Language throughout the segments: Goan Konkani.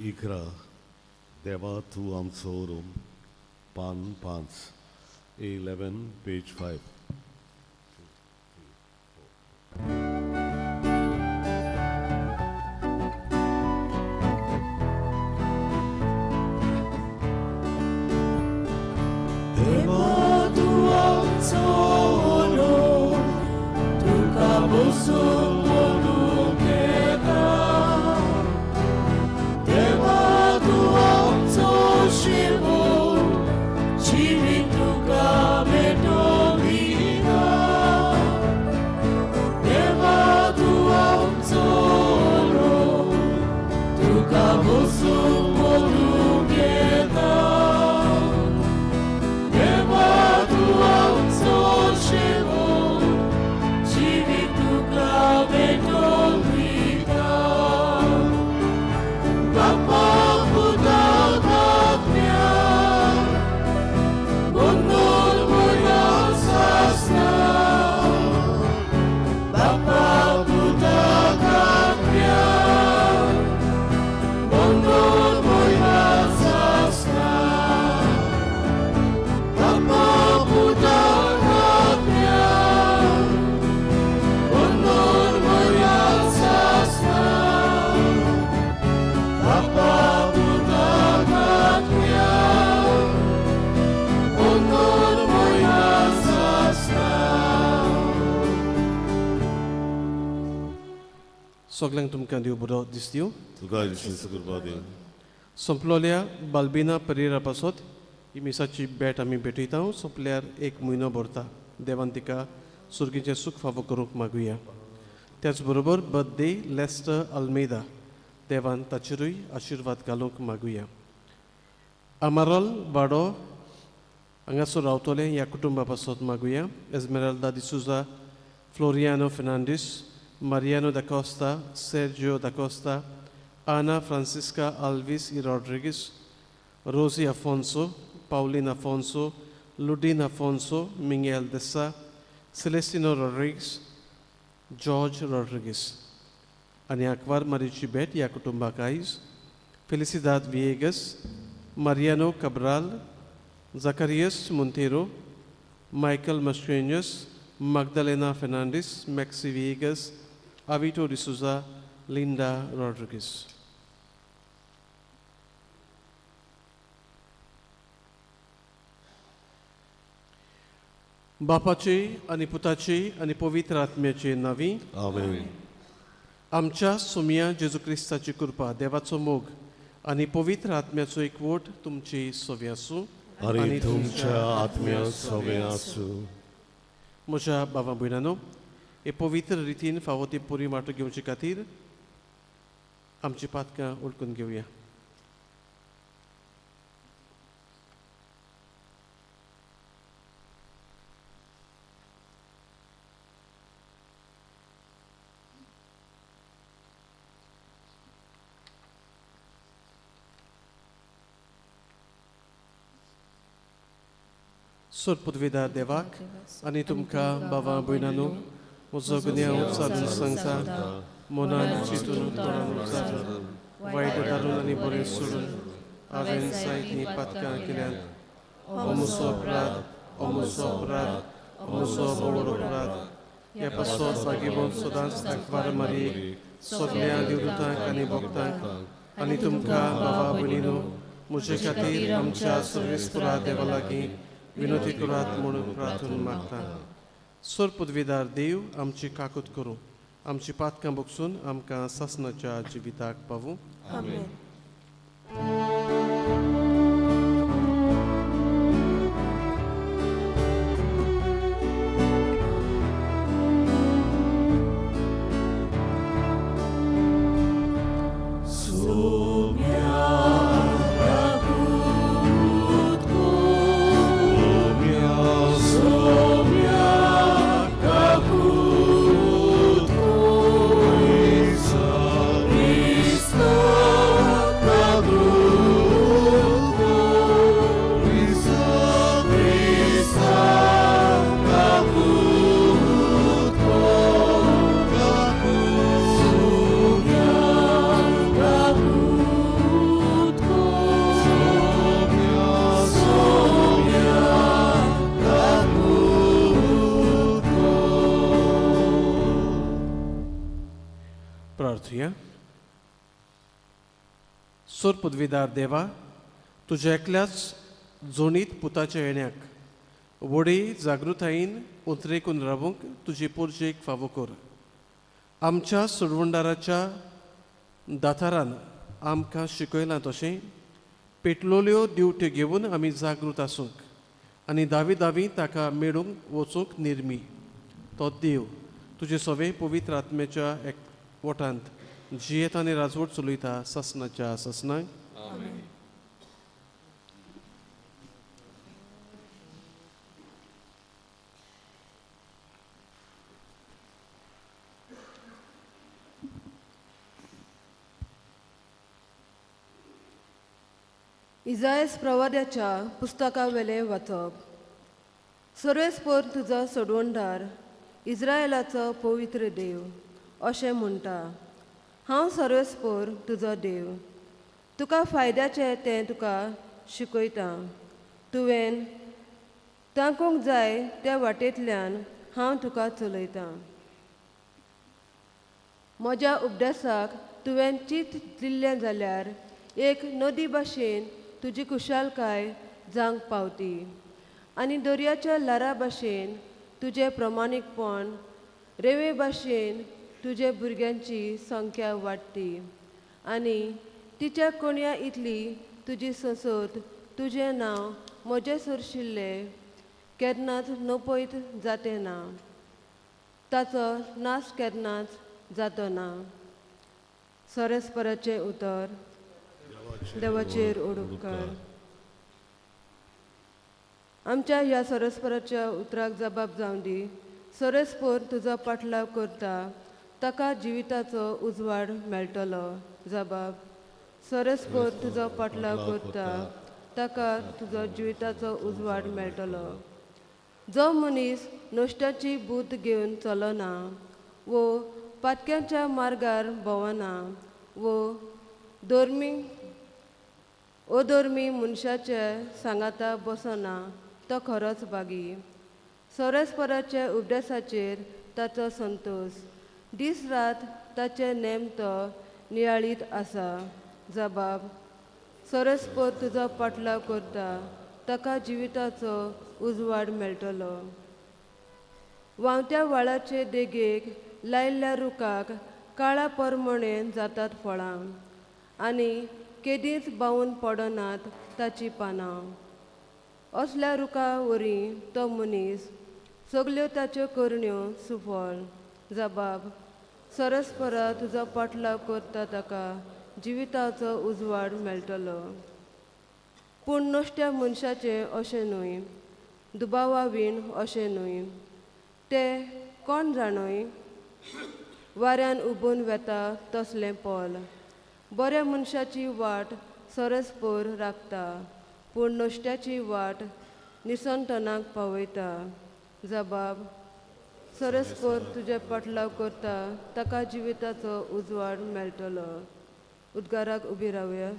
11, देवा तूं आमचो रूम, पान 5, 11, पेज 5. देवा तूं आमचो रोम, तुका बसूंक म्हणूंक येता. देवा तूं आमचो शिवून, जिवीत तुका भेटोवया. देवा तूं आमचो रोम, तुका बसूंक म्हणूंक येता. देवा तूं आमचो शिवून, जिवीत तुका भेटोवया. बापा, पुता, आत्म्या, म्हणून म्हया सासना. बापा, पुता, आत्म्या, म्हणून म्हया सासना. बापा, पुता, आत्म्या, म्हणून म्हया सासना. बापा, पुता, आत्म्या, म्हणून म्हया सासना. सगल्यांक तुमकां देव बरो दीस दिवं. तुका विशेश कृपा दिवं. सोंपलोल्या बाल्बिना परेरा पासत ही मिसाची भेट आमी भेटयता. सोंपल्यार एक म्हयनो भरता. देवान तिका सुर्गीचें सूख फावो करूंक मागुया. त्याच बरोबर बर्थडे लेस्टर अल्मेदा, देवान ताचेरूय आशिर्वाद घालूंक मागुया. आमारोल वाडो हांगासर रावतले ह्या कुटुंबा पासत मागुया. Esmeralda D'Souza, Floriano Fernandes, Mariano da Costa, Sergio da Costa, Ana Francisca Alves e Rodrigues, Rosie Afonso, Pauline Afonso, Ludin Afonso, Miguel Dessa, Celestino Rodrigues, George Rodrigues. आनी आंकवार मारीची भेट ह्या कुटुंबाक आयज फेलिसिदाद विएगस, मारियानो कब्राल, जाकारियस मोंतेरो, मायकल मस्क्रेन्यस, मागदालेना फेर्नांडीस, मॅक्सी विएगस, आविटो डिसुजा, लिंडा रॉड्रिगीस. बापाचे आनी पुताचे आनी पवित्र आत्म्याचे नांवी. आमेन. आमच्या सोमया जेजू क्रिस्ताची कृपा, देवाचो मोग आनी पवित्र आत्म्याचो एकवट तुमची सवी आसूं. आनी तुमच्या आत्म्या सवें आसूं. म्हज्या बाबा भयणानो, हे पवित्र रितीन फावो ती पुरी वांटो घेवचे खातीर आमची पातकां उलकून घेवया. सोर पुदविदार देवाक आनी तुमकां बाबा भयणानो म्हजो गुन्यांव उच्चारून संगता, मनान चिंतून, तोंडान उच्चारून, वायट धारून आनी बरें सोडून हांवें जायतीं पातकां केल्यांत. हो म्हजो अपराध, हो म्हजो अपराध, हो म्हजो व्हड अपराध. ह्या पासत भाग्यवंत सदांच आंकवार मारयेक, सगळ्या देवदूतांक आनी भक्तांक आनी तुमकां बाबा भयणीनो म्हजे खातीर आमच्या सर्वेस्परा देवा लागीं विनोती करात म्हणून प्रार्थना मागता. सोर पदवीदार देव आमची काकूत करूं, आमची पातकां बगसून आमकां सासनाच्या जिविताक पावूं. आमेन. Cristo. सोर पदवीदार देवा, तुज्या एकल्याच जोणीत पुताच्या येण्याक वडी जागृतायेन उतरेकून रावूंक तुजी पोरजेक फावो कर. आमच्या सोडवणदाराच्या दातारान आमकां शिकयलां तशें पेटलोल्यो दिवट्यो घेवन आमी जागृत आसूंक आनी दावी दावी ताका मेळूंक वचूंक निर्मी. तो देव तुजे सवे पवित्र आत्म्याच्या एक वटांत जियेत आनी राजवट चलयता ससनाच्या ससनाक. इजायस प्रवाद्याच्या पुस्तकावेलें वाचप. सर्वेस्पोर तुजो सोडवणदार इस्रायलाचो पवित्र देव अशें म्हणटा, हांव सर्वेस्पोर तुजो देव, तुका फायद्याचें तें तुका शिकयतां. तुवें ताकूंक जाय त्या वाटेंतल्यान हांव तुका चलयतां. म्हज्या उपदेसाक तुवें चीत दिल्लें जाल्यार एक नदी भाशेन तुजी खुशालकाय जावंक पावती आनी दर्याच्या ल्हारा भाशेन तुजें प्रमाणीकपण, रेंवे भाशेन तुजे भुरग्यांची संख्या वाडटी आनी तिच्या कोणया इतली तुजी संसद तुजें नांव म्हजें सरशिल्लें केन्नाच नपयत जातें ना, ताचो नाश केन्नाच जातो ना. सरस्पराचें उतर. देवाचेर ओडुपकार. आमच्या ह्या सरस्पराच्या उतराक जबाब जावं दी. सरस्पोर तुजो पाटलाव करता ताका जिविताचो उजवाड मेळटलो. जबाब. सरस्पोर तुजो पाटलाव करता ताका तुजो जिविताचो उजवाड मेळटलो. जो मनीस नश्टाची बुद्द घेवन चलना वो पातक्यांच्या मार्गार भोंवना वो धर्मी अधर्मी मनशाचे सांगाता बसना तो खरोच बागी. सरस्पराच्या उपदेसाचेर ताचो संतोश, दीस रात ताचे नेम तो नियाळीत आसा. जबाब. सरस्पोर तुजो पाटलाव करता ताका जिविताचो उजवाड मेळटलो. व्हांवत्या व्हाळाचे देगेक लायिल्ल्या रुखाक काळा परमणेन जातात फळां आनी केदींच बावून पडनात ताचीं पानां. असल्या रुखा वरी तो मनीस सगल्यो ताच्यो करण्यो सुफळ. जबाब. सरस्परा तुजो पाटलाव करता ताका जिविताचो उजवाड मेळटलो. पूण नश्ट्या मनशाचें अशें न्हय, दुबावा वीण अशें न्हय, ते कोण जाणय वाऱ्यान उबून वेता तसलें पोल. बऱ्या मनशाची वाट सरस्पोर राखता पूण नश्ट्याची वाट निसणटनाक पावयता. जबाब. सरस्पोर तुजें पाटलाव करता ताका जिविताचो उजवाड मेळटलो. उद्गाराक उबी रावया.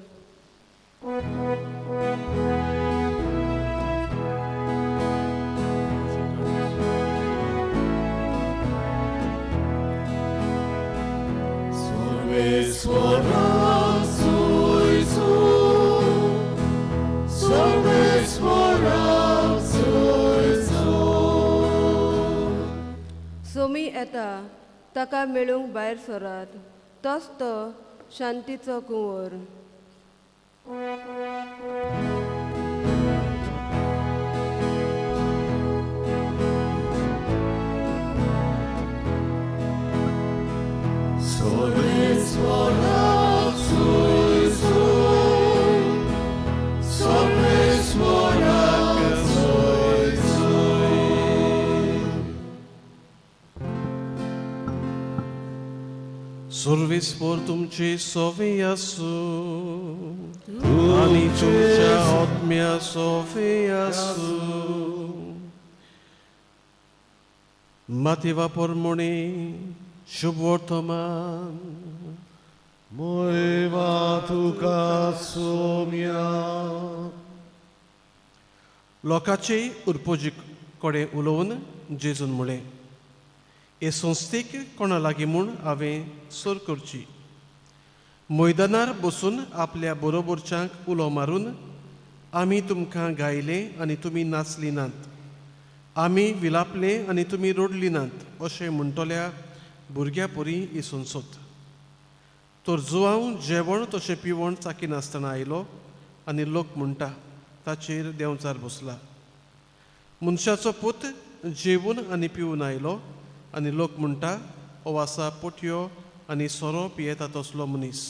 सोमी येता ताका मेळूंक भायर सरात, तोच तो शांतीचो कुंवर. सर्वेस्पोर तुमचे सोवे आसूं आनी तुमच्या आत्म्या सोवे आसूं. मातेवा परमणे शुभ वर्तमान. मोयवा तुका सोम्या. लोकांचे उरपोजी कडेन उलोवन जेजून म्हळें, हे संस्थेक कोणा लागीं म्हूण हांवें सर करची? मैदानार बसून आपल्या बरोबरच्यांक उलो मारून आमी तुमकां गायले आनी तुमी नाचली नात, आमी विलापले आनी तुमी रडली नात अशें म्हणटल्या भुरग्या परी ही संसद. तर जुवांव जेवण तशें पिवण चाकिनासतना आयलो आनी लोक म्हणटा ताचेर देंवचार बसला. मनशाचो पूत जेवून आनी पिवन आयलो आनी लोक म्हणटा हो आसा पोटयो आनी सोरो पियेता तसलो मनीस,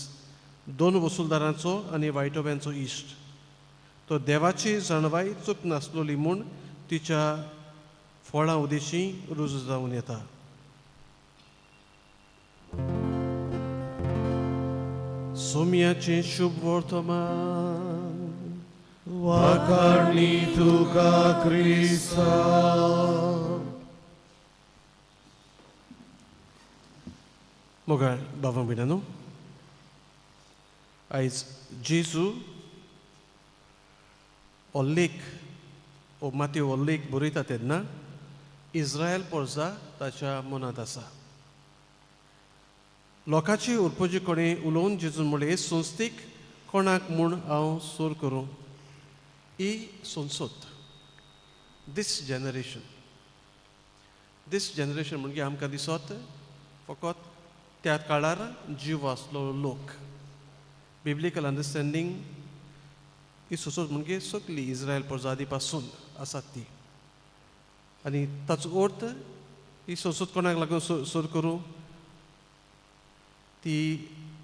दोन वसुलदारांचो आनी वायटोब्यांचो इश्ट. तो देवाची जाणवाय चूक नासलोली म्हूण तिच्या फळां उदेशी रुजू जावन येता. सोम्याचें शुभ वर्तमान. वाखाणी तुका क्रिस्ता. मोगाळ बाबा भयणांनो, आयज जेजू हो लेख, हो मातयो हो लेख बरयता तेन्ना इस्रायल पोरजा ताच्या मनांत आसा. लोकांची उरपोजी कडेन उलोवन जेजून म्हणलें, संस्थेक कोणाक म्हूण हांव सोर करूं? ही संसद, दीस जनरेशन, दीस जनरेशन म्हणजे आमकां दिसत फकत त्या काळार जीव आसलो लोक. बिब्लिकल अंडरस्टँडींग ही संसद म्हणजे सगली इस्रायल प्रजादी पासून आसात ती. आनी ताचो अर्थ ही संसद कोणाक लागून सोर करूं ती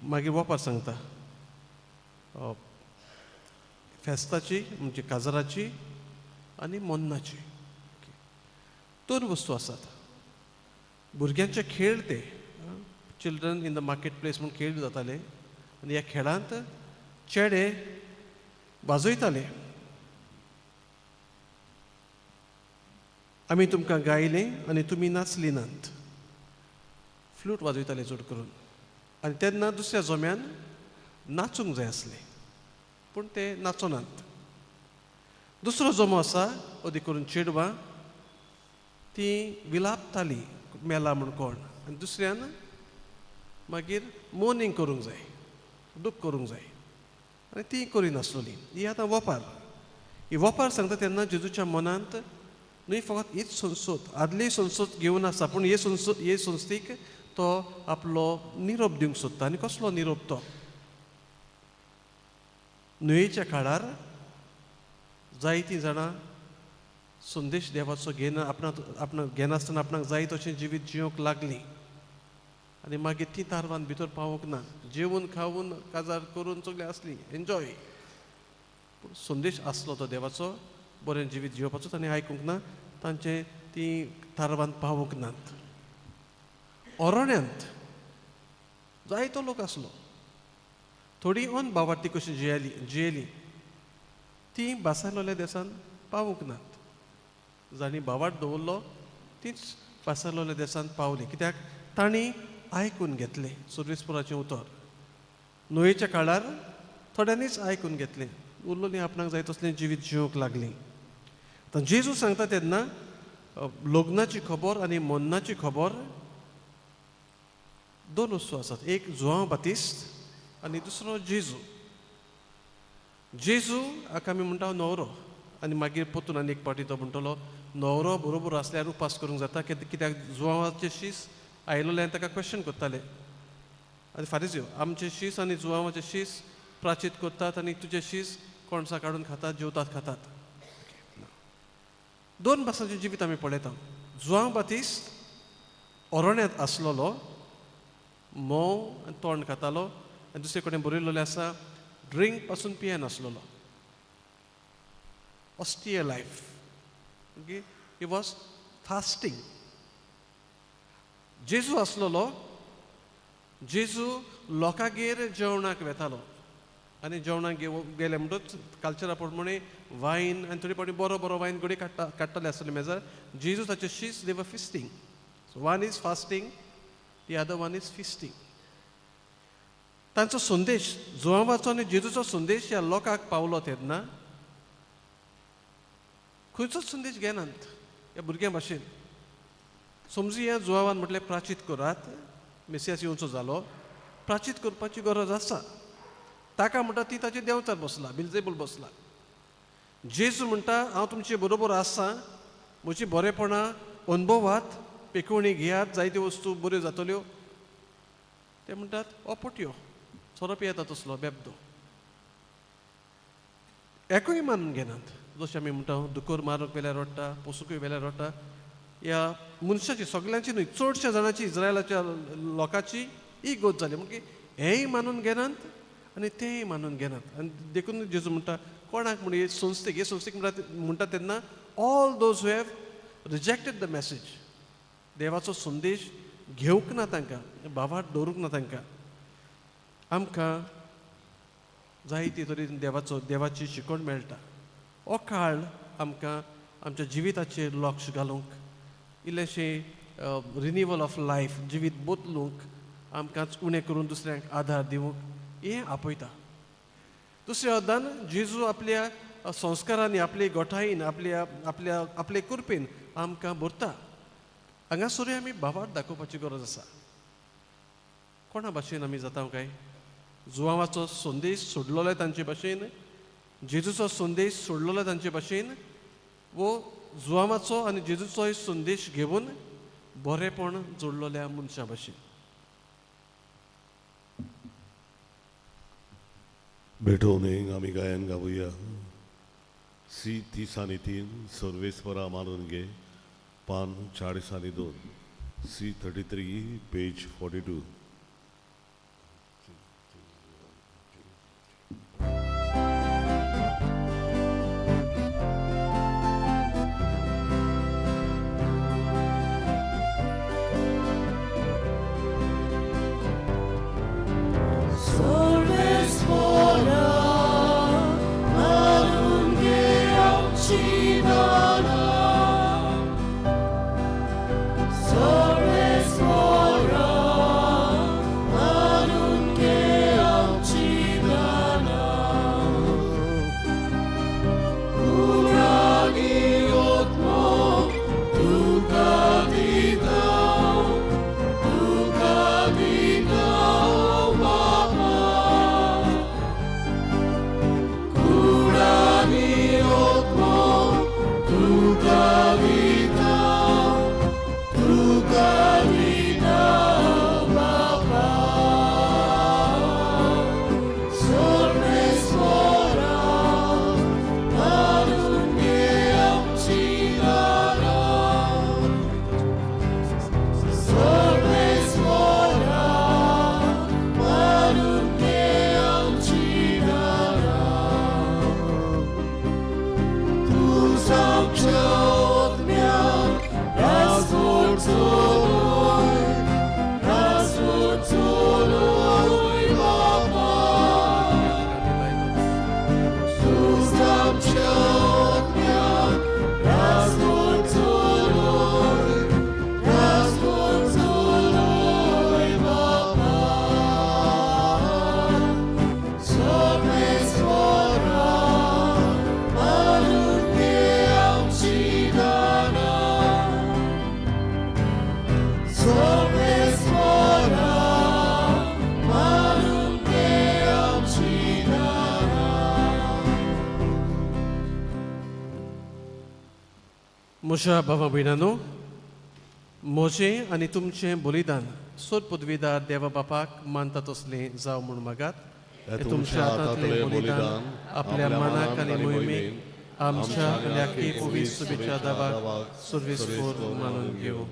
मागीर वोपार सांगता. फेस्ताची म्हणजे काजराची आनी मोन्नाची दोन वस्तू आसात. भुरग्यांचे खेळ ते children in the market place म्हूण खेळ जाताले आनी ह्या खेळांत चेडे वाजयताले. आमी तुमकां गायलें आनी तुमी नाचली नात, फ्लूट वाजयताले चड करून. आनी तेन्ना दुसऱ्या जोम्यान नाचूंक जाय आसलें पूण ते नाचोनात. दुसरो जोमो आसा अदीक करून चेडवां तीं विलापतालीं मेला म्हूण कोण, आनी दुसऱ्यान मागीर मोर्नींग करूंक जाय, दूख करूंक जाय आनी ती करिनासलोली. ही आतां वोपार, ही वोपार सांगता तेन्ना जेजूच्या मनांत न्हय फकत हीच संसद, आदली संसद घेवन आसा पूण हे संसद, हे संस्थेक तो आपलो निरोप दिवंक सोदता. आनी कसलो निरोप तो? न्हंयेच्या काळार जायतीं जाणां संदेश देवाचो घेना, आपणाक आपणाक घेनासतना आपणाक जाय तशें जिवीत जिवंक लागलीं आनी मागीर तीं तारवान भितर पावूंक ना. जेवन खावन काजार करून सगळें आसलीं एन्जॉय, पूण संदेश आसलो तो देवाचो बरें जिवीत जिवपाचो तांणी आयकूंक ना, तांचें तीं तारवान पावूंक नात. ओरण्यांत जायतो लोक आसलो, थोडी अन बावाटी कशी जियेली जियेली तीं बासालोल्या देसान पावूंक नात. जांणी बावाट दवरलो तींच बासालोल्या देसान पावली, कित्याक तांणी आयकून घेतलें सुर्वेसपुराचें उतर. न्हंयेच्या काळार थोड्यांनीच आयकून घेतलें, उरलोलीं आपणाक जाय तसलें जिवीत जिवंक लागलीं. आतां जेजू सांगता तेन्ना लग्नाची खबर आनी मन्नाची खबर दोन वस्तू आसात, एक जुआंव बातिस्त आनी दुसरो जेजू. जेजू हाका आमी म्हणटा न्हवरो, आनी मागीर परतून आनी एक पावटी तो म्हणटलो न्हवरो बरोबर आसल्यार उपास करूंक जाता, कित्याक जुआंवाचे शीस आयलोले आनी ताका क्वेश्चन करताले आनी फारीजयो आमचे शीस आनी जुआंवाचे शीस प्राचीत करतात आनी तुजे शीस कोणसा काडून खातात, जेवतात खातात. दोन भासांचें जिवीत आमी पळयता. जुआंव बातिस्त ओरण्यांत आसलेलो, म्होंव आनी तोंड खातालो आनी दुसरे कडेन बरयलेलें आसा ड्रिंक पासून पियेनासलेलो, austere life. Okay, he was fasting. जेजू आसलेलो, जेजू लोकांगेर जेवणाक वेतालो आनी जेवणाक गेले म्हणटच कल्चरा प्रमाणे वायन आनी थोडी फावटी बरो बरो वायन घडये काडटाले आसतले मेजार. जेजू ताचे शीस they were feasting. So one is fasting, the other one is feasting. तांचो संदेश, जुआंवाचो आनी जेजूचो संदेश ह्या लोकांक पावलो तेन्ना खंयचोच संदेश घेनात ह्या भुरग्यां भाशेन. समजुया जुआंवान म्हटलें प्राचीत करात, मेसियास येवचो जालो, प्राचीत करपाची गरज आसा. ताका म्हणटा ती ताचे देंवचार बसला, बिलजेबूल बसला. जेजू म्हणटा हांव तुमचे बरोबर आसा, म्हजी बरेपणां अनुभवात, पेकोवणी घेयात, जायत्यो वस्तू बऱ्यो जातल्यो. ते म्हणटात हो पोटयो सोरो पियेता तसलो बेबदो. एकूय मानून घेनात. जशें आमी म्हणटा दुकोर मारूंक वेल्यार रडटा, पोसुकूय वेल्यार रडटा. ह्या मनशाची सगल्यांची न्हय, चडश्या जाणांची इस्रायलाच्या लोकांची ही गत जाली. म्हणटकीर हेंय मानून घेनात आनी तेंय मानून घेनात. आनी देखून जेजू म्हणटा कोणाक म्हण हे संस्थेक, हे संस्थेक म्हणटा तेन्ना all those who have rejected the message, देवाचो संदेश घेवंक ना तांकां, भावार्थ दवरूंक ना तांकां. आमकां जायते तरेन देवाचो देवाची शिकवण मेळटा. हो काळ आमकां आमच्या जिविताचेर लक्ष घालूंक, इल्लेशें रिनिवल ऑफ लायफ, जिवीत बदलूंक, आमकांच उणें करून दुसऱ्यांक आदार दिवंक हें आपयता. दुसऱ्या अर्दान जेजू आपल्या संस्कारांनी, आपले गोठायेन, आपल्या आपल्या आपले कृपेन आमकां भरता. हांगासरूय आमी भावार्थ दाखोवपाची गरज आसा. कोणा भाशेन आमी जाता काय? जुवांवाचो संदेश सोडलेलो तांचे भाशेन, जेजूचो संदेश सोडलेलो तांचे भाशेन, वो जुवांवाचो आनी जेजूचोय संदेश घेवन बरेपण जोडलेल्या मनशां भाशेन. भेटोवणेक आमी गायन गावया. सी 33 सर्वेस्परा मानून घे, पान 42, सी 33 पेज 42. म्हज्या भावा भयणांनो, म्हजें आनी तुमचें बलिदान सोद पदवीदार देवा बापाक मानता तसलें जावं म्हूण मागात. तुमच्या हातांतलें बलिदान आपल्या मनाक आनी मोहिमेक आमच्या आनी आख्खी पवित्र सुबेच्या दावाक सर्वेस्पोर मानून घेवं.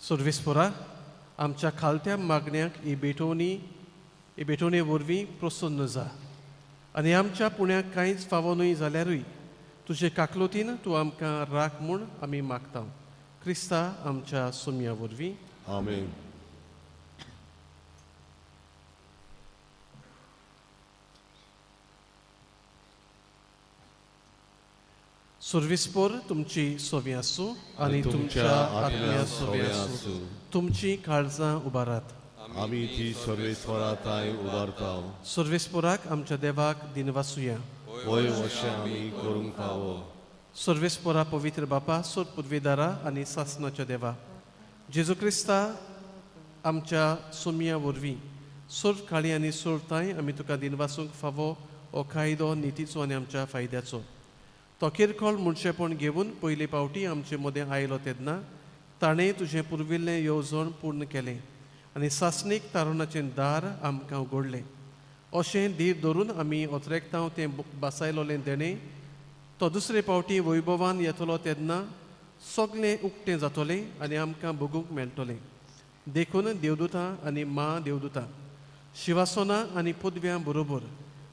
सर्वेस्पोरा आमच्या खालत्या मागण्यांक ही भेटवणी वरवीं प्रसन्न जा आनी आमच्या पुण्याक कांयच फावो न्हय जाल्यारूय तुजे काकलोतीन तूं आमकां राख म्हूण आमी मागता. क्रिस्ता आमच्या सोम्या वरवीं. आमेन. सर्वेस्पोर तुमची सोवी आसूं आनी तुमच्या आत्म्या सोवी आसूं. तुमची काळजां उबारात. आमी ती सर्वेस्परा ताय उबारता. सर्वेस्पोराक आमच्या देवाक दिनवासुया. वय वशें आमी करूंक फावो. सर्वेस्पोरा पवित्र बापा, सोद पदवीदारा आनी सासनाच्या देवा, जेजू क्रिस्ता आमच्या सोमया वरवीं सर्व काळी आनी सर्वताय आमी तुका दिनवासूंक फावो हो कायदो नितीचो आनी आमच्या फायद्याचो. तो किरकोळ मनशेपण घेवन पयले पावटी आमचे मदें आयलो तेन्ना ताणें तुजें पुर्विल्लें येवजण पूर्ण केलें आनी सासणीक तारुणाचें दार आमकां उगडलें. अशें धीर धरून आमी ओतरेकतांव तें बासायलोलें देणें तो दुसरे पावटी वैभवान येतलो तेन्ना सगळें उक्तें जातलें आनी आमकां भोगूंक मेळटलें. देखून देवदूतां आनी मा देवदूतां शिवासनां आनी पदव्यां बरोबर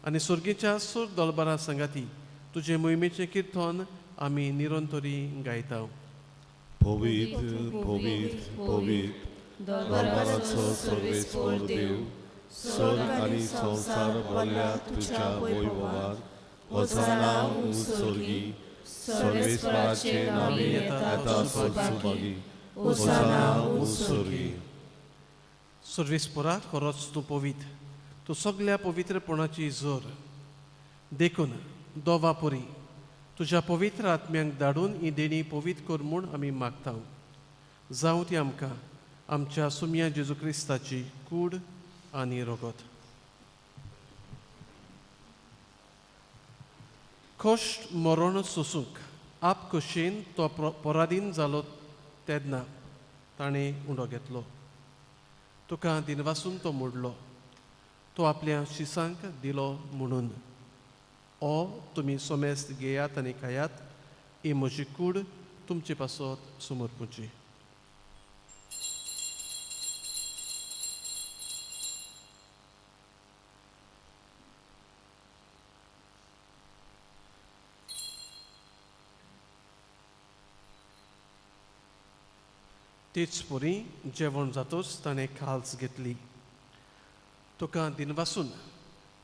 आनी सुर्गीच्या सूर दलबारा सांगाती तुजे मोहिमेचें किर्तन आमी निरंतरी गायता. पवित्र पवित्र पवित्र दरबाराचो सर्वेस्पर देव, स्वर्ग आनी संवसार भरल्या तुज्या वैभवान. होसाना स्वर्गी, सर्वेस्पराचे नामे येता सुभागी. होसाना स्वर्गी. सर्वेस्परा खरोच तूं पवित्र, तूं सगल्या पवित्रपणाची जोर. देखून दोवा परी तुज्या पवित्र आत्म्यांक धाडून ही देणी पवित्र कर म्हूण आमी मागता. जावं ती आमकां आमच्या सुमया जेजू क्रिस्ताची कूड आनी रगत. कश्ट मरण सोसूंक आप कशेन तो पराधीन जालो तेन्ना ताणें उंडो घेतलो. तुका दिनवासून तो मोडलो, तो आपल्या शिसांक दिलो म्हणून. ओ तुमी सोमेस्त घेयात आनी खायात, ही म्हजी कूड तुमचे पासत समर्पुची. तेच परी जेवण जातूच ताणें खाल्स घेतली, तुका दिनवासून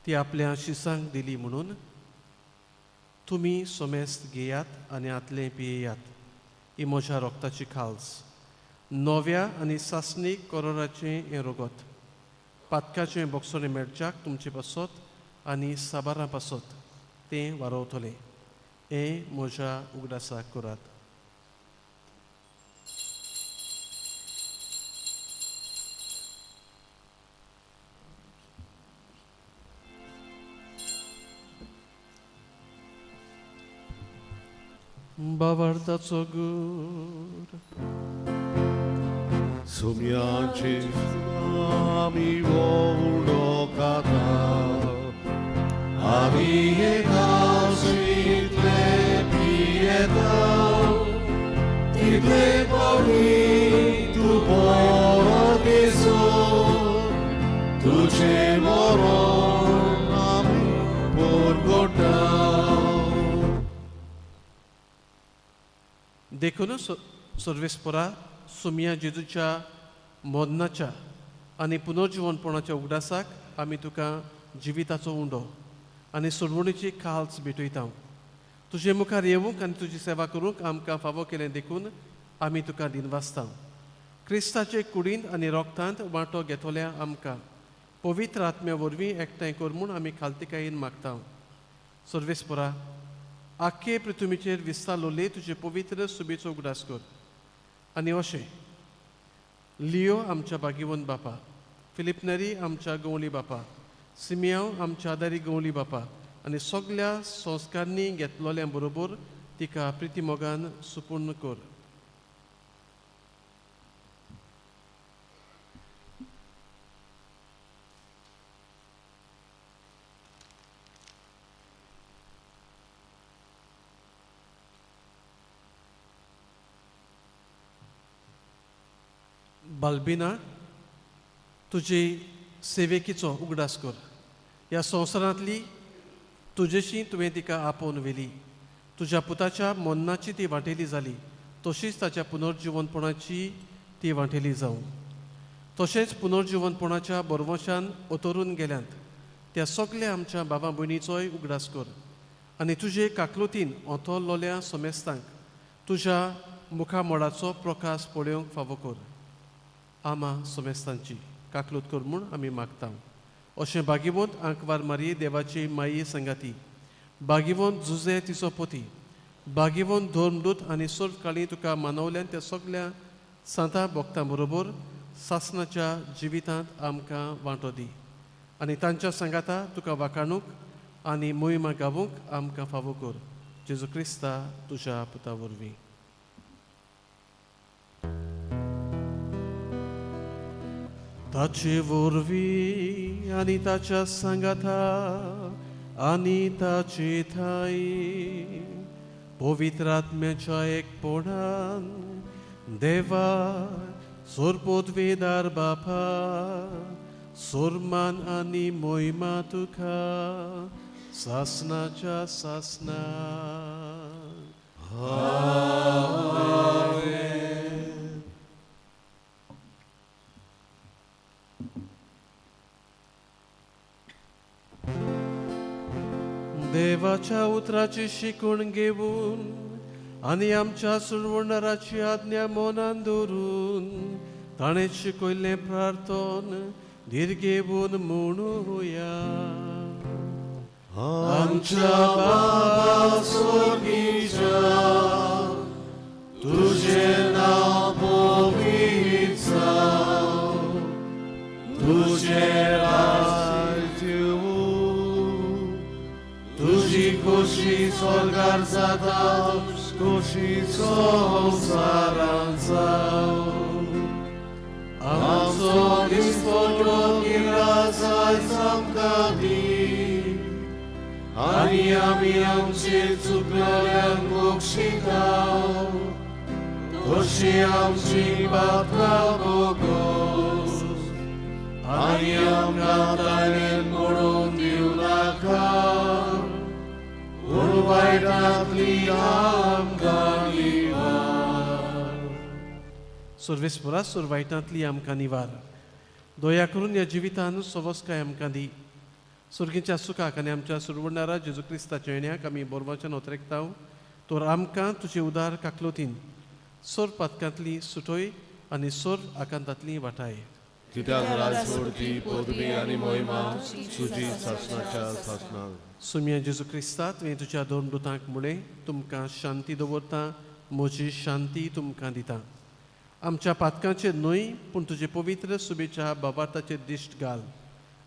ती आपल्या शिसांक दिली म्हणून. तुमी सोमेस्त घेयात आनी आतलें पियेयात, ही म्हज्या रोगताची खाल्स, नव्या आनी सासणीक करोराचें हें रोगत, पातकाचें बोगसणें मेळच्याक तुमचे पासत आनी साबारां पासत तें वारोवतलें. हें म्हज्या उगडासाक करात. बाबार्थाचो गुर सुम्याचे आमी उंडो खाता, आमी हे काशींतले पियेता, तितले पावटी तूं परत येसो, तुजें मरण आमी परगटा. देखून सर्वेस्परा सुमया जेजूच्या मरणाच्या आनी पुनर्जिवनपणाच्या उगडासाक आमी तुका जिविताचो उंडो आनी सोडवणीची खाल्स भेटयता. तुजे मुखार येवंक आनी तुजी सेवा करूंक आमकां फावो केलें देखून आमी तुका दिनवासता. क्रिस्ताचे कुडींत आनी रोगतांत वांटो घेतल्या आमकां पवित्र आत्म्या वरवीं एकठांय कर म्हूण आमी खालतिकायेन मागता. सर्वेस्परा आख्खे पृथ्वीचेर विस्तारलोले तुजे पवित्र सुबेचो उगडास कर आनी अशें लियो आमच्या बागीवन बापा, फिलिपनरी आमच्या गवळी बापा, सिमियांव आमच्या आदारी गवळी बापा आनी सगल्या संस्कारांनी घेतलोल्या बरोबर तिका प्रितीमोगान सुपूर्ण कर. बालबिना तुजे सेवेकीचो उगडास कर. ह्या संवसारांतली तुजेशी तुवें तिका आपोवन व्हेली. तुज्या पुताच्या मरणाची ती वांटेली जाली, तशीच ताच्या पुनर्जिवनपणाची ती वांटेली जावं. तशेंच पुनर्जिवनपणाच्या बरवशान ओतरून गेल्यांत त्या सगल्या आमच्या बाबा भयणीचोय उगडास कर आनी तुजे काकलुतीन ओतरलोल्या समेस्तांक तुज्या मुखामोडाचो प्रकाश पळोवंक फावो कर. आमा समेस्तांची काकलूत कर म्हूण आमी मागता. अशें बागीवंत आंकवार मारये देवाची माई संगाती, बागीवंत जुजे तिचो पती, बागीवंत धर्मदूत आनी सर्व काळी तुका मानवल्यान त्या सगल्या सांता भक्तां बरोबर सासणाच्या जिवितांत आमकां वांटो दी आनी तांच्या सांगाता तुका वाखाणूक आनी मोहिमा गावूंक आमकां फावो कर जेजू क्रिस्ता तुज्या पुता वरवीं. ताचे वरवीं आनी ताच्या सांगाता आनी ताचे ठांय पवित्र आत्म्याच्या एकपणान देवा सोरपोतवेदार बापा सोरमान आनी मोहिमा तुका सासनाच्या सासना. देवाच्या उतराची शिकवण घेवन आनी आमच्या सुरवणाराची आज्ञा मनान दवरून ताणें शिकयल्लें प्रार्थन धीर घेवन म्हणुया. आमच्या बाबा स्वर्गीच्या, तुझें नांव पवित्र जावं, तुझें राज्य येवं, तुजी खोशी स्वर्गार जाता तशी संवसारांत जावं. आमचो दिसपट्टो गिरास आयज आमकां दी आनी आमी आमचे चुकलेल्यांक बक्षिता तशी आमची पात्रां भोगोस आनी आमकां ताणें पडोवन दिवं नाका पूण वायटांतली आमकां निवार. सर्वेस्परा सुरवायटांतली आमकां निवार दया करून ह्या जिवितान सवस्काय आमकां दी. सुर्गीच्या सुखाक आनी आमच्या सुरवणारा जेजू क्रिस्ताच्या येण्याक आमी बोरवाच्यान ओतरेकता तर आमकां तुजे उदार काकलोतीन सोर पातकांतली सुटोय आनी सोर आकांतांतली वाटाय. कित्याक राजवटी पदवी आनी मोहिमा तुजी सासणाच्या सासणाक. सुम्या जेजू क्रिस्ता तुवें तुज्या दोन दुतांक म्हणलें तुमकां शांती दवरता म्हजी शांती तुमकां दिता. आमच्या पातकांचेर न्हय पूण तुजे पवित्र सुबेच्या बाबार्थाचेर दिश्ट घाल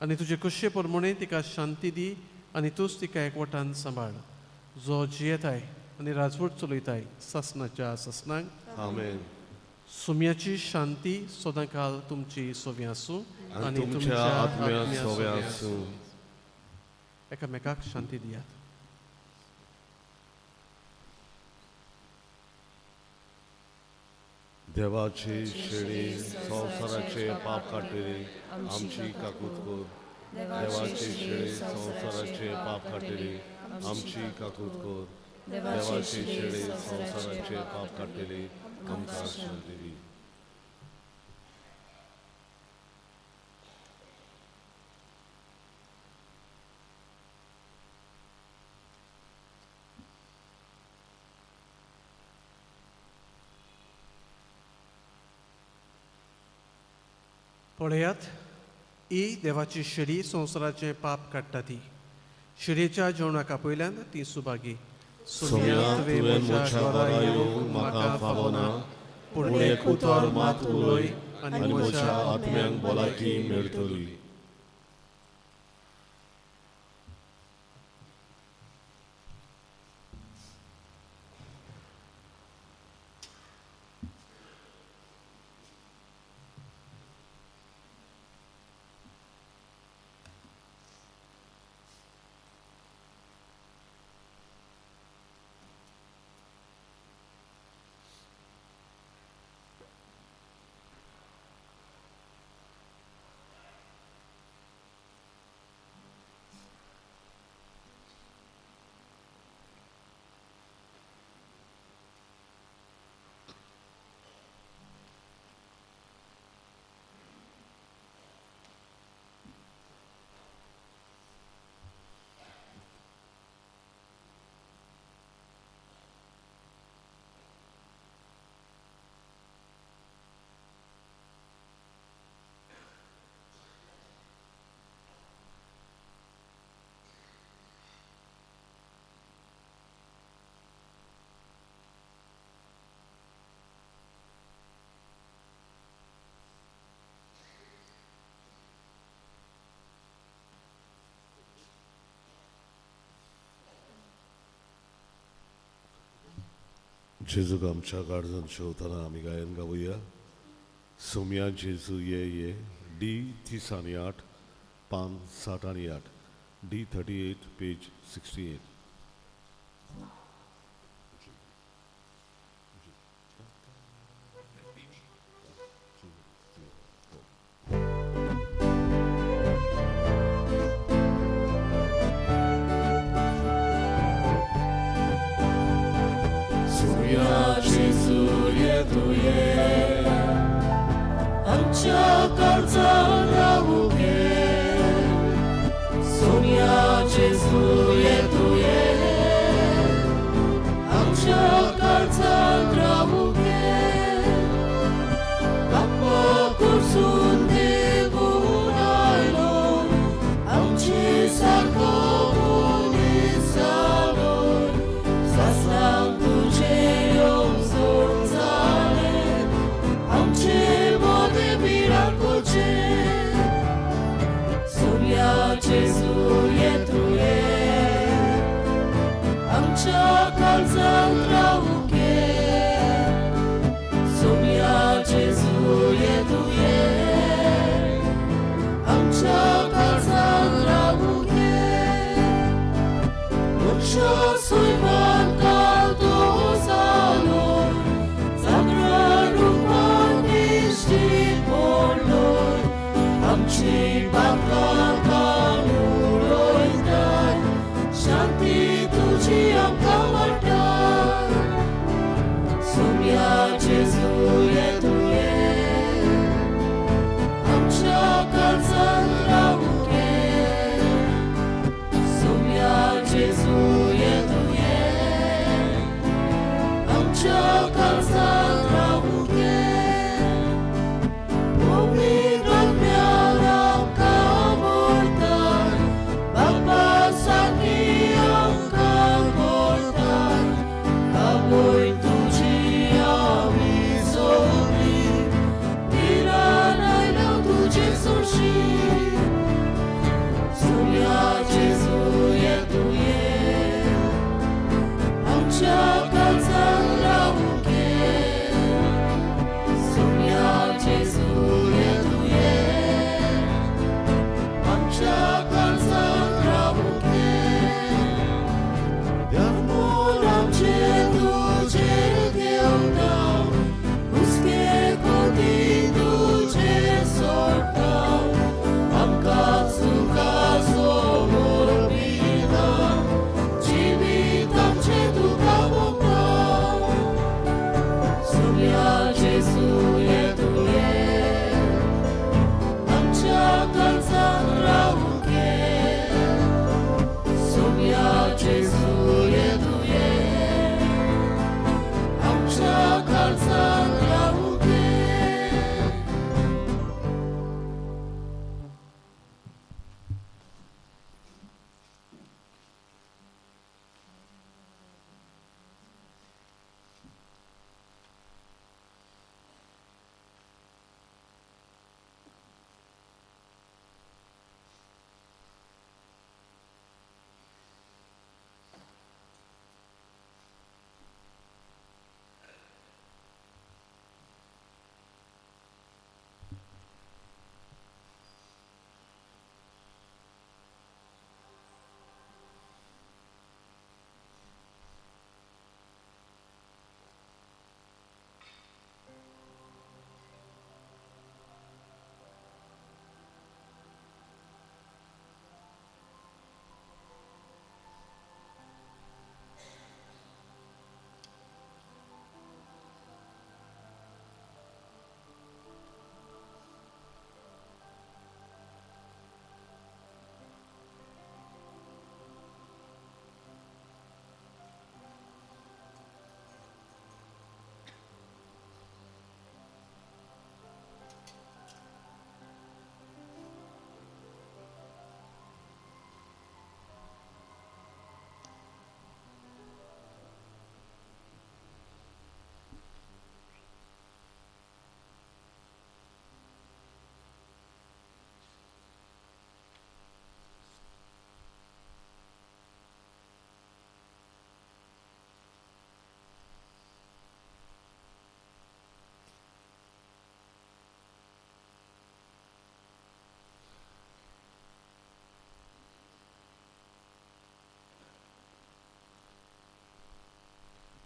आनी तुजे खोशये प्रमाणे तिका शांती दी आनी तूंच तिका एकवटान सांबाळ जो जियेताय आनी राजवट चलयताय सासणाच्या सासणाक. आमेन. सुम्याची शांती सदांकाल तुमची सोवी आसूं आनी तुमच्या आत्म्याक सोवे आसूं. एकामेकाक शांती दियात. देवाची शेळी संवसाराचे पाप काडटली आमची काकूत कर. देवाची शेळी संवसाराचे पाप काडटली आमची काकूत कर. देवाची शेळी संवसाराचे पाप काडटली आमकां शांती दी. पळयात ही देवाची शेळी संवसाराचें पाप काडटा ती शेळयेच्या जेवणाक आपयल्यान ती सुभागी. सोम्या तुवें म्हज्या घरा येवंक म्हाका फावना पूण एक उतर मात उलय आनी म्हज्या आत्म्याक भलायकी मेळटली. जेजूक आमच्या काळजान शेवतना आमी गायन गावया. सोम्या जेजू ये ये, डी 38, पान 68, डी 38, पेज 68. सोम्या जेजू ये तुये, आमच्या काळजान रावूंक ये. सोम्या जेजू ये तुये, आमच्या काळजान रावूंक ये. बाप्पा कुर्सून देवून आयलो, आमचे सारको मनीस जालो. सासणाक तुजें येवजण जालें, आमचे मदें भिरांकुचें. सोम्या जेजू ये तुये, आमच्या काळजांत रावूंक ये. सोम्या जेजू ये तुये, आमच्या काळजांत रावूंक ये. मनशा सैमान काल तो जालो, जागरा रुपान दिश्टी पडलो, आमची पातकां काडून.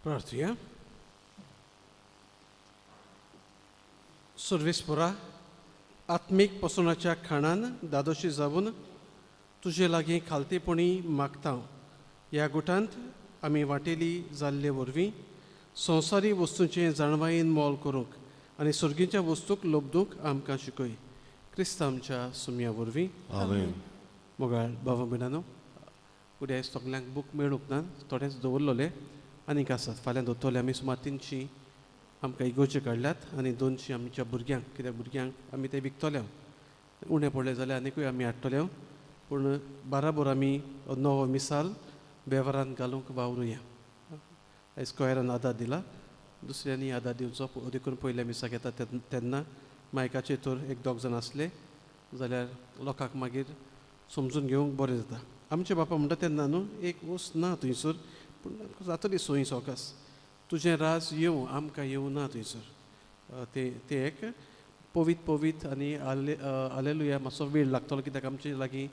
प्रार्थुया. सर्वेस्पुरा, आत्मीक पोसवणाच्या खाणान दादोशी जावन तुजे लागीं खालतेपणी मागता. ह्या गुटांत आमी वांटेली जाल्ले वरवीं संवसारी वस्तूंचें जाणवायेन मोल करूंक आनी सर्गीच्या वस्तूक लब्दूंक आमकां शिकय, क्रिस्त आमच्या सुमया वरवीं. आमेन. मोगाळ बाबा भयणानो, उद्या सगल्यांक बूक मेळूंक ना, थोडेच दवरलेले आनीक आसात, फाल्यां दवरतले आमी. सुमार 300 आमकां इगोर्जे काडल्यात आनी 200 आमच्या भुरग्यांक, कित्याक भुरग्यांक आमी ते विकतले. उणें पडले जाल्यार आनिकूय आमी हाडटले, पूण बाराबर आमी नवो मिसाल वेव्हारान घालूंक वावरुया. आयज कोयरान आदार दिला, दुसऱ्यांनी आदार दिवचो. देखून पयल्या मिसाक येता तेन्ना मायकाचेर तर एक दोग जाण आसले जाल्यार लोकांक मागीर समजून घेवंक बरें जाता. आमचे बापा म्हणटा तेन्ना न्हू एक वस्त ना थंयसर, पूण जातली सोयी सवकास. तुजें राज येवं, आमकां येवं ना थंयसर. ते ते एक पवीत पवीत आनी आले आलेलुया मातसो वेळ लागतलो, कित्याक आमचे लागीं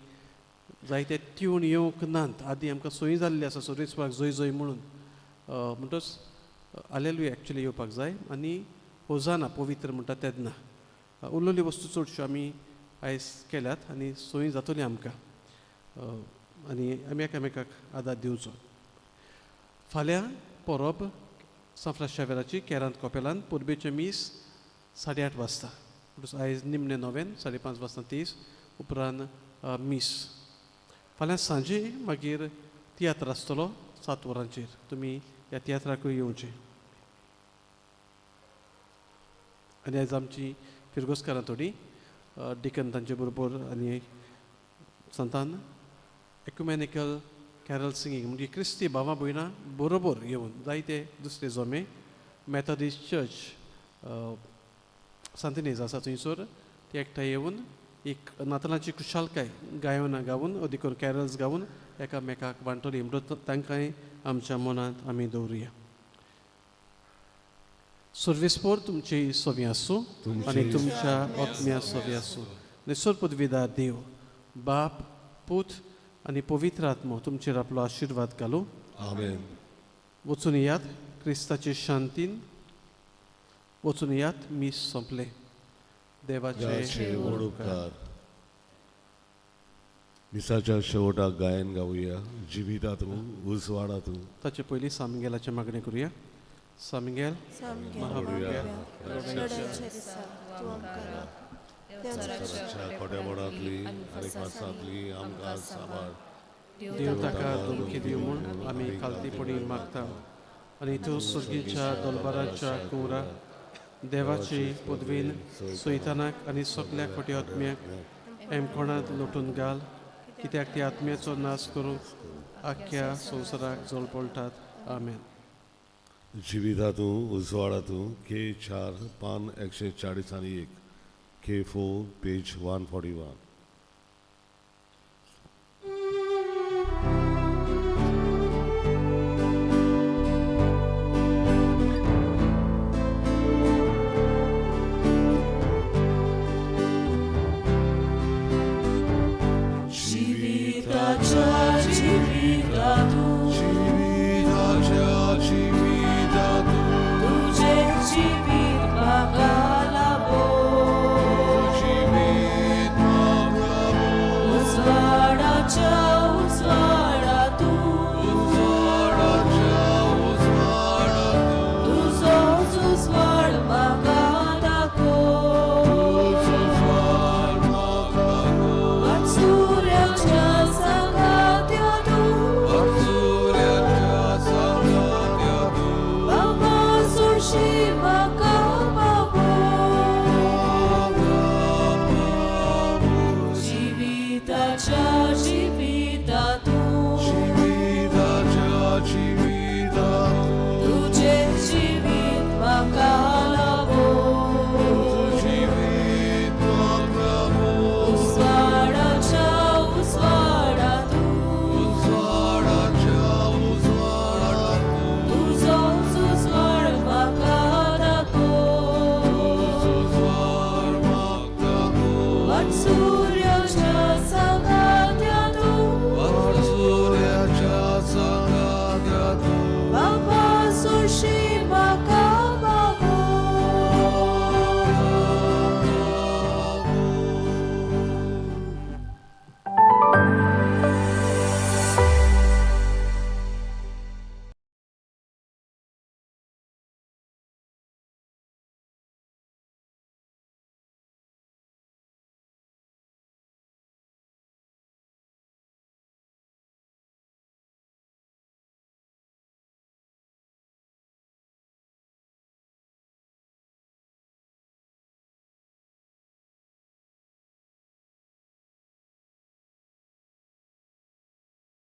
जायते ट्यून येवंक नात. आदीं आमकां सोयी जाल्ली आसा सर्वेस्पराक जय जय म्हणून, म्हणटच आलेलुया एक्चुली येवपाक जाय आनी होजाना पवित्र म्हणटा तेन्ना. उरलेली वस्तू चडश्यो आमी आयज केल्यात आनी सोयी जातली आमकां आनी आमी एकामेकाक आदार दिवचो. फाल्यां परब सांत फ्रांसीस शावेराची केरांत कपेलान परबेचें मीस 8:30 वाजता. म्हणटच आयज निमणें नोवेन 5:30 वाजता 30 उपरांत मीस. फाल्यां सांजे मागीर तियात्र आसतलो 7 वरांचेर, तुमी ह्या तियात्राकूय येवचें. आनी आयज आमची फिरगोजकारां थोडीं डिकन तांचे बरोबर आनी संतान एक्युमेनिकल कॅरल सिंगींग म्हणजे क्रिस्ती भावां भयणां बरोबर येवन जायते दुसरे जमे मेथोडिस्ट चर्च सांतिनेज आसा थंयसर ते एकठांय येवन एक नातलांची खुशालकाय गायनां गावन अदीक कॅरल्स गावन एकामेकाक वांटोली. म्हणटच तांकांय आमच्या मनांत आमी दवरुया. सर्वेस्पोर तुमची सवी आसूं आनी तुमच्या आत्म्या सवी आसूं. निसर पदवीदार देव बाप, पूत आनी पवित्र आत्मो तुमचेर आपलो आशिर्वाद घालूं. आमेन. वचून येयात क्रिस्ताचे शांतीन, वचून येयात. मीस सोंपलें. देवाचे व्हड उपकार. मिसाच्या शेवटाक गायन गावया, जिविता तूं उजवाडा तूं. ताचे पयलीं सामगेलाचें मागणें करुया. सामगेल खोट्यापणांतली आनी फासांतली आमकां सांबाळ. देव ताका धमकी दिवं म्हूण आमी खालतीपणी मागता आनी तूं सर्गीच्या दलबाराच्या कुंवरा देवाची पदवीन सैतानाक आनी सगल्या खोट्या आत्म्याक एमकोणांत लोटून घाल, कित्याक ती आत्म्याचो नाश करूंक आख्ख्या संवसाराक जळपळटात. आमेन. जिविता तूं उजवाडा तूं के 4 पान 141, के 4 पेज 141. Jivi